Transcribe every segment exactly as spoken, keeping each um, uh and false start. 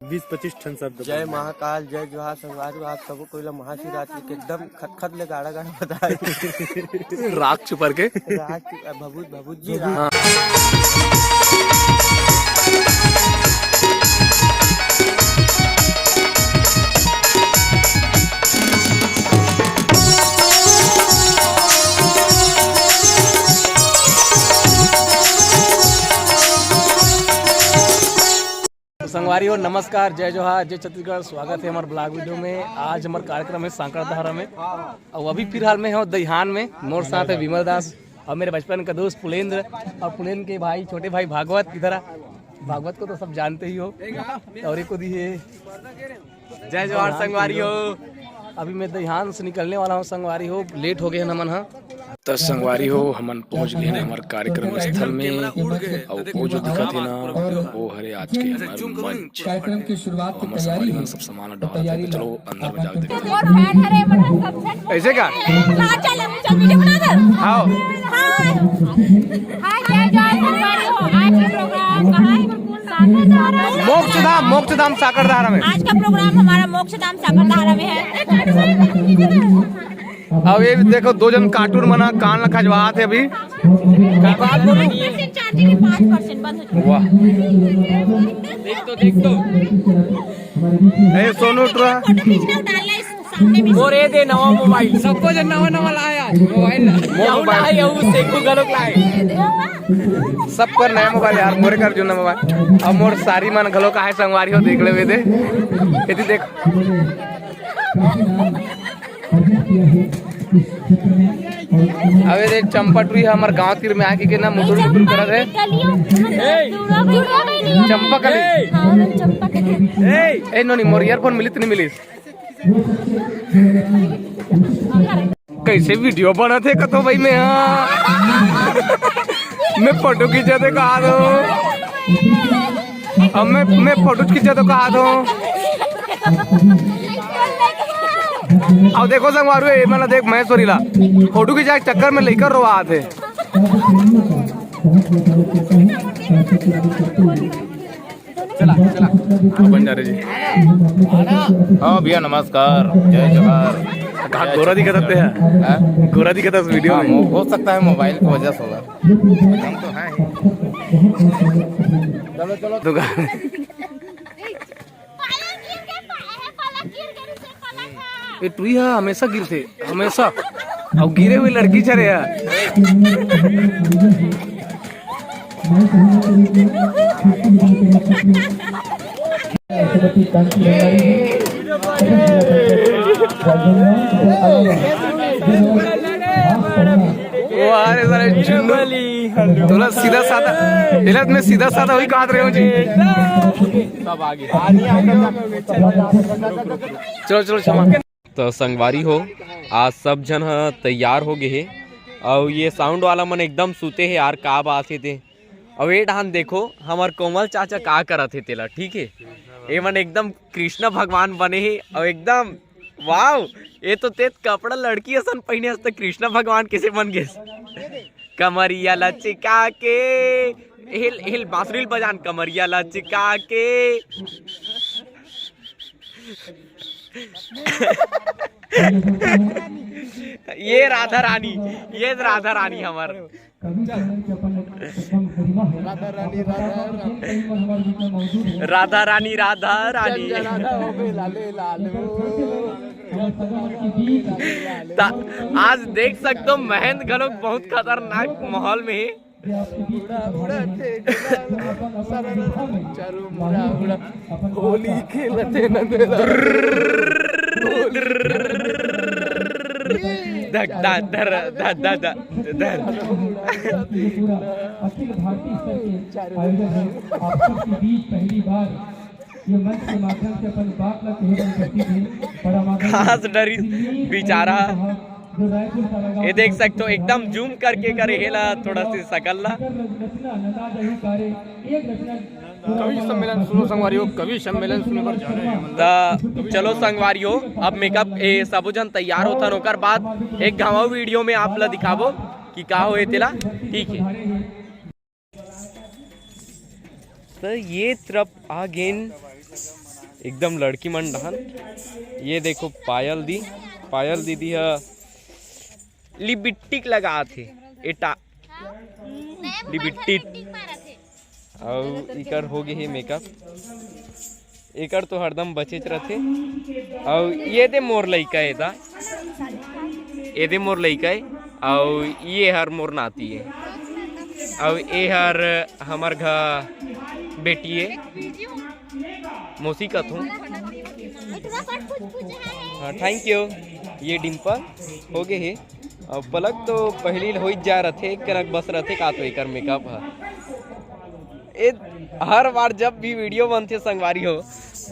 बीस पच्चीस ठन शब्द जय बोलना है। महाकाल, जय जोहार संगवारी हो। आप सबो कोई ला महाशिवरात्रि के एकदम खतखत ले गाड़ा गाड़ा बधाई। राख छुपर के। राख छुपर, भभूत, भभूत जी, राख। हाँ। संगवारी हो, नमस्कार, जय जोहार, जय छत्तीसगढ़। स्वागत है हमारे ब्लॉग वीडियो में। आज हमारा कार्यक्रम है सांकड़ दहारा में, और अभी फिलहाल मैं हूँ दईहान में। मोर साथ है विमल दास और मेरे बचपन का दोस्त पुलेंद्र, और पुलेंद्र के भाई, छोटे भाई भागवत। इधर आ, भागवत को तो सब जानते ही हो। और एक को दी है। जय जोहार संगवारी हो। अभी मैं दईहान से निकलने वाला हूँ संगवारी हो, लेट हो गए हैं हमन हा। त संगवारी हो, हमन पहुंच गए हैं हमारे कार्यक्रम स्थल में। और वो जो दिखत है ना, वो हरे आज के हमारे मंच। कार्यक्रम की शुरुआत और की हमारे तैयारी संगवारी मन है। सब सामान डालत है, तो चलो अंदर में जाके देखते हैं। ऐसे का? हाँ, चल, चल, वीडियो बना दे। हाँ। हाँ। हाँ, जय जय संगवारी हो। आज का प्रोग्राम कहाँ है? मोक्ष धाम, मोक्ष धाम साकरधारा में। आज का प्रोग्राम हमारा मोक्ष धाम साकरधारा में है। अब ये देखो, दो जन कार्टून बना, कान ला खजवात है अभी। पाँच परसेंट चार्जिंग है, पाँच परसेंट बंद हो चुका है। वाह। देख तो, देख तो। ए, सोनू उठ रहा। फोटो खींचना, डालना इस सामने में। मोर ए दे नवा मोबाइल। सबको जन नवा नवा लाए आज मोबाइल। मोर मोबाइल। लाए, यहू सेकू घलोक लाए। सब कर नया मोबाइल यार, मोरे कर जुन्ना मोबाइल। अब मोर सारी मन घलोक आहे संगवारी हो, देख लेवे दे। यदि देख। अबे रे, चंपा टुरी ह हमर गांव तीर में आके के ना मुटुर मुटुर करत हे। चंपा कली। ए नोनी, मोर ईयरफोन मिलिस त नहीं मिलिस? कैसे वीडियो बनत हे कतो भाई मैं, हाँ। मैं फोटो खींचा थे कहा दो। अब मैं, मैं फोटो खींचा तो कहा दो। अब देखो संगवारू, ये मैंने देख महेश्वरी ला फोटो खींचा के चक्कर में लेकर रोवा थे। चला, चला। अपन जा रहे जी। हाँ भैया, नमस्कार, जय जोहार। कहाँ गोरा दिखत हे? हाँ? गोरा दिखत हे वीडियो हाँ, में। हो सकता है मोबाइल की वजह से होगा। हम तो हैं ही। चलो, चलो। दुकान। ए टुरी हा हमेशा गिरथे, हमेशा। अब गिरे हुए लड़की चले यार। वाह रे सारे चुन्नू। तोला सीधा साधा, इलाज में सीधा साधा वही कहा रहे हो जी। सब आगे। चलो, चलो, क्षमा। तो संगवारी हो, आज सब झन ह तैयार हो गए हे, अउ ये साउंड वाला मन एकदम सुते हे यार, का बात हे ते। अउ ए डहान देखो, हमर कोमल चाचा का करत हे तेला, ठीक हे। ए मन एकदम कृष्ण भगवान बने हे, अउ एकदम, वाव, ये तो तेत कपड़ा लड़की असन पहिने हस, त कृष्ण भगवान कैसे बन गेस? कमरिया लचका के, हिल, हिल, बांसुरी ल बजान, कमरिया लचका के। ये राधा रानी, ये राधा रानी हमर। राधा रानी, राधा रानी। राधा रानी, राधा रानी। जय राधा हो बे लाले लाल हो। त आज देख सकते हो, महंत घलोक बहुत खतरनाक माहौल में हे। उड़ा, उड़ा, थे, गुलाल, सरर, चारू मुड़ा, उड़ा, होली खेलते नंद लाल। धक, धा, धर, धा, धा, धा, धर। अखिल भारतीय स्तर के आयोजन है। आप सबके बीच पहली बार ये मंच के माध्यम से अपन बात ला कहे बर उपस्थित है। बड़ा माधव खास डरी दिल्ली बेचारा। जो रायपुर का लगा ये देख सकते हो, एकदम जूम करके करे हेला, थोड़ा सी सकल ला। रचना नंदा दही कार्य एक रचना कवि सम्मेलन सुनो संगवारी हो, कवि सम्मेलन सुने बर जाना है हमन ला। त चलो संगवारी हो, अब मेकअप, ए, सबो झन तैयार होथन, ओकर बाद एक घाव वीडियो में आप ला दिखाबो कि का होए तेला। ठीक है, त ये तरफ आ गेन एकदम लड़की मन डहन। ये देखो पायल दी, पायल दीदी ह लिबिटिक लगात हे। एटा लिबिटिक। अउ इकर हो गे हे मेकअप। एकर तो हरदम बचेच रथे। अउ ये दे मोर लइका ए दा, ये दे मोर लइका ए। अउ ये हर मोर नाती ए। अउ ये हर हमर घर बेटी ए। मौसी कथों। हाँ, थैंक यू। ये डिम्पल हो गे हे। अब पलक तो पहली हो ही जा रथे, एक कनक बस रथे का तो एकर मेकअप ह। ए, हर बार जब भी वीडियो बनथे संगवारी हो,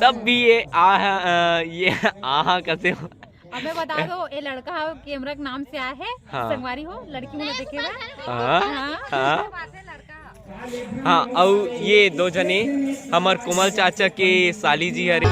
तब भी ये आहा, अ, ये आहा कथे हो। अबे बता दो, ये लड़का हो कैमरा के नाम से आया है, हाँ। संगवारी हो, लड़की होने देखे बा। हाँ, हाँ। हाँ। हाँ, अउ ये दो जने हमर कोमल चाचा के साली जी हरे।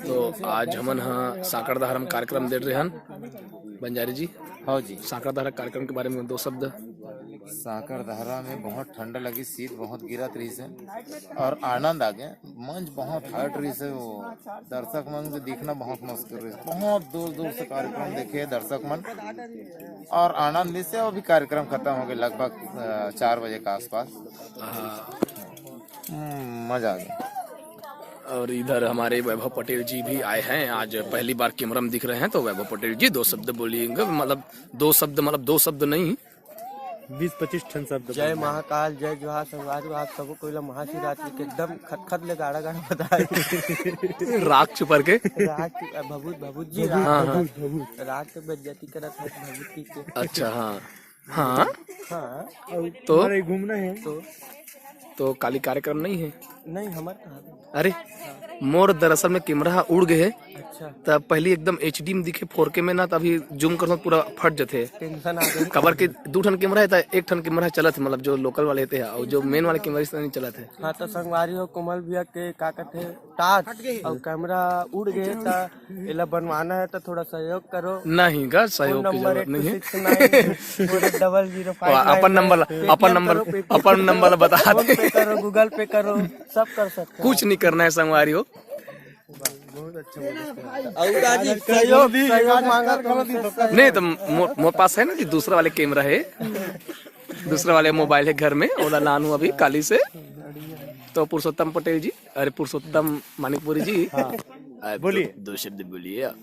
तो आज हमन ह सांकड़ दहरा म कार्यक्रम दे रहे हन। बंजारी जी, हाँ जी। सांकड़ दहरा कार्यक्रम के बारे में दो शब्द। सांकड़ दहरा में बहुत ठंडा लगी, शीत बहुत गिरत रहिस हे और आनंद आ गया। मंच बहुत hot रहिस हे, वो दर्शक मन के देखना बहुत मुश्किल रहिस हे। बहुत दूर दूर से कार्यक्रम देखे दर्शक मन और आनंद से। अभी कार्यक्रम खत्म हो गया लगभग, अ, चार बजे के आसपास। हाँ। हम्म, मजा आ गया। और इधर हमारे वैभव पटेल जी भी आए हैं, आज पहली बार कैमरा में दिख रहे हैं। तो वैभव पटेल जी, दो शब्द बोलिएगा, मतलब दो शब्द, मतलब दो शब्द नहीं। बीस पच्चीस ठन शब्द जय बोलना है। महाकाल, जय जोहार संगवारी हो। आप सबो कोई ला महाशिवरात्रि के एकदम खतखत ले गाड़ा गाड़ा बधाई। राग छुपर के। राग छुप-, भभूत, भभूत जी, हाँ, राग, हाँ। भभूत। राग के बेइज्जती करत है भभूति के। अच्छा, हाँ। हाँ। हाँ। तो? हमारे घूमना है। तो? तो काली कार्यक्रम नहीं है? नहीं, हमारे कहाँ है? अरे, मोर दरअसल में कैमरा ह उड़ गए है। अच्छा। त पहली एकदम एचडी में दिखे, फोर के में ना, त अभी जूम करथों पूरा फट जथे। टेंशन आ गई। काबर के दू ठन कैमरा है, त एक ठन कैमरा चलत है, मतलब जो लोकल वाले थे, और जो मेन वाले कैमरा से नहीं चलत है। हाँ, तो संगवारी हो, कोमल भैया के का कहते हैं, टार्च और कैमरा उड़ गए, त एला बनवाना है तो थोड़ा सहयोग करो। नहीं गा, सहयोग की जरूरत नहीं है। Phone number eight two six nine four eight double zero five nine. अपन नंबर, अपन नंबर, अपन नंबर बता दे। PayTM करो, Paytm करो, Google Pay करो, सब कर सकते हो। कुछ नहीं करना है संगवारी हो। बहुत अच्छा, बहुत अच्छा। और का जी, सहयोग, सहयोग मांगा तो हमसे सहयोग। नहीं तो मो-, मोर पास है ना जी, दूसरा वाले कैमरा है, दूसरा वाले मोबाइल है घर में, ओला लानू अभी काली से। तो पुरुषोत्तम पटेल जी, अरे पुरुषोत्तम मानिकपुरी जी, हाँ। अ, बोलिए। दो, दो शब्द बोलिए आप।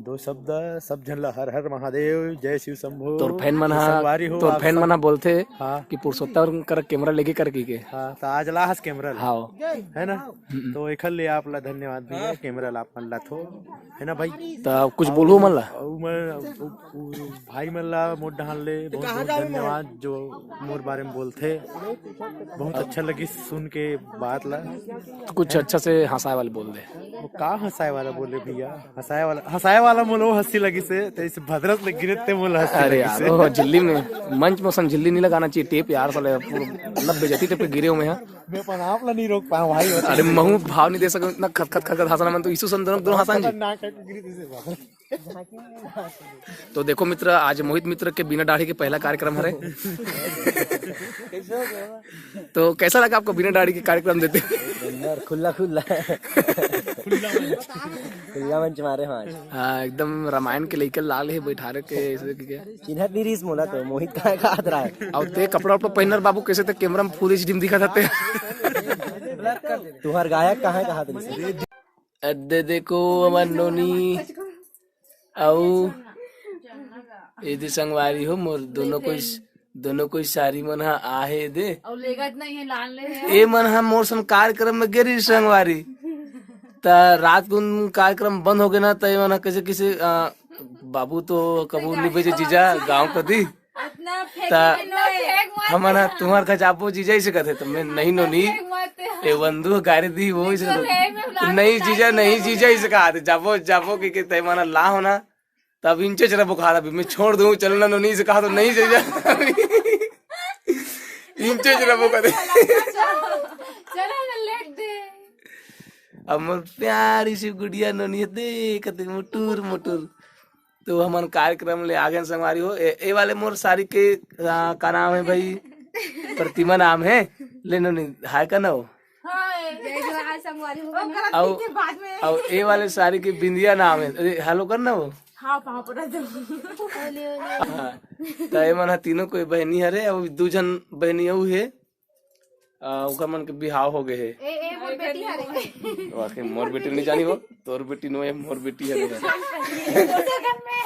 दो शब्द, सब झन ला हर हर महादेव, जय शिव शंभो। तोर फैन मन हा, संगवारी हो तोर आप फैन सब। मन हा बोलथे हाँ। कि पुरुषोत्तम कर कैमरा लेगे कर की के। हाँ, तो आज लाहस कैमरा ले। हाँ। है ना? हम्म। तो एखर ले आप ला धन्यवाद भैया, कैमरा ला आप मन ला थो, है ना भाई? तो कुछ बोलहू मन ला? अउ मैं, उ, उ, भाई मन ला मोर डहान ले बहुत बहुत धन्यवाद, जो मोर बारे में बोलथे। बहुत अच्छा लगिस सुन के बात ला। कुछ अच्छा से हंसाए वाले बोल दे। वो का हंसाए वाला बोले भैया? हंसाए वाला, हंसाए वाला मोला वो हंसी लगिस हे, तो इस भद्रस ले गिरे ते मोला हंसी अरे लगिस यार, हे। वो झिल्ली में, मंच में उसन झिल्ली नहीं लगाना चाहिए, टेप यार, साले पूरा मतलब बेइज्जती टेप पे गिरे हुए हैं। मैं अपन आप ला नहीं रोक पाया भाई। अरे महू भाव नहीं दे सके, इतना खत खत खत खत हंसना मन तो इसु सन दोनों, दोनों हंसन जी। खतरनाक है, गिरी जैसे बाबा। तो देखो मित्र, आज मोहित मित्र के बिना दाढ़ी के पहला कार्यक्रम हरे। तो कैसा लगा आपको बिना दाढ़ी के कार्यक्रम देते? अंदर खुला खुला। खुला मंच मारे हम आज। हाँ, एकदम रामायण के लइका लाल हे बैठारे के, ऐसे के। चिन्हत नहीं रहीस मोला तो, मोहित कहाँ का हाथ रहा है? अब ते कपड़ा उपड़ा पहनर बाबू, कैसे ते कैमरा में फुल एचडी में दिखा था ते। तुहर गायक कहाँ का हाथ रहीस? अदे देखो, हमर नोनी अउ एदे संगवारी हो मोर, दोनों कोई, दोनों कोई सारी मन हा आहे दे। अउ लेगत नहीं है, लान ले है। ए मन हा मोर सन कार्यक्रम में गे रही संगवारी। त रात को उन कार्यक्रम बंद हो गए ना, त ए मन हा कैसे, कैसे, अ, बाबू तो कबू नहीं भेजे जीजा गाँव कती। अतना फेंक त मत, अतना फेंक मत। हमन ह तुंहर घर जाबो जीजा इसे कथे, त मैं नहीं नोनी, फेंक मत। ए वंदू गारी दी वो इसे इतना कथे। फेंक मत, नहीं लात जीजा, नहीं नहीं जीजा इसे कहा, जाबो, जाबो के, के तय माना ला हो ना, तब इंचे चला बुखार अभी मैं छोड़ दूं, चलो ना नोनी इसे कहा तो नहीं जीजा। इंचे चला बुखार। चलो ना लेट दे। अब मोर प्यारी सी गुड़िया नोनी है, देख, देख, मुटुर, मुटुर। तो हमन कार्यक्रम ले आगे संगवारी हो। ए, ए वाले मोर सारी के, आ, का नाम है भाई? प्रतिमा नाम है। ले नोनी, हाय का ना हो? हाय। जय जोहार संगवारी हो। ओकर अउ, के बाद में। अउ ए वाले सारी के बिंदिया नाम है। अरे, हेलो कर ना हो? हाँ, पाँव पड़ा दो। हाँ, त ए मन ह तीनों कोई बहनी हरे, अउ दू झन बहनी अउ हे। आ, ओकर मन के बिहाव हो गए हे। ए, ए, मोर बेटी हरे। वाकई मोर बेटी नहीं जानी हो, तोर बेटी नो, ए मोर बेटी हरे। दोसर घर में।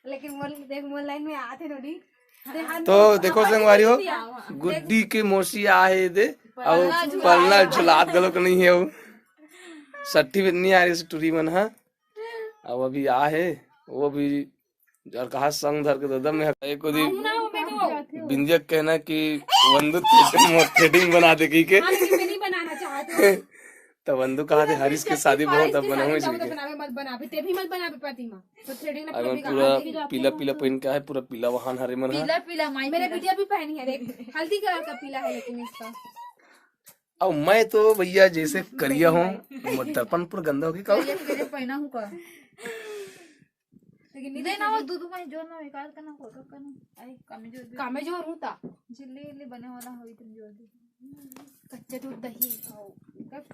लेकिन मोर, देख, मोर लाइन में आते नोनी। तो देखो संगवारी हो, गुड्डी के मौसी आहे दे, अउ पलना झुलात घलो के नहीं है वो। सट्ठी में नहीं आ रही टूरी मन हा। अब अभी आहे, वो भी जर कहा संग धर के ददा में एक ओदी बिंदिया कहना कि वंदु थ्रेडिंग बना दे की के। हाँ, लेकिन मैं नहीं बनाना चाहती हूँ। तो वंदु कहा थे, "हरीश के शादी बहुत अब बनावे, मत बनावे, ते भी मत बनावे प्रतिमा।" तो थ्रेडिंग अब पूरा पीला पीला पहन के आहे, पूरा पीला वहान हरे मन है। पीला पीला माई मेरे बिटिया भी पहनी है, देख, हल्दी कलर का पीला है लेकिन इसका। अब मैं तो भैया जैसे करिया हूँ, मोर दर्पन पूरा गंदा होगी का? करिया पहना हूँ का? लेकिन नहीं ना, वो दूध में जोर ना, बेकार करना, फोटो करना। अरे, कमजोर भी। कमजोर हूँ ता। झिल्ली विल्ली बने वाला होई, तुम जोर दे। कच्चा दूध, दही खाओ। कब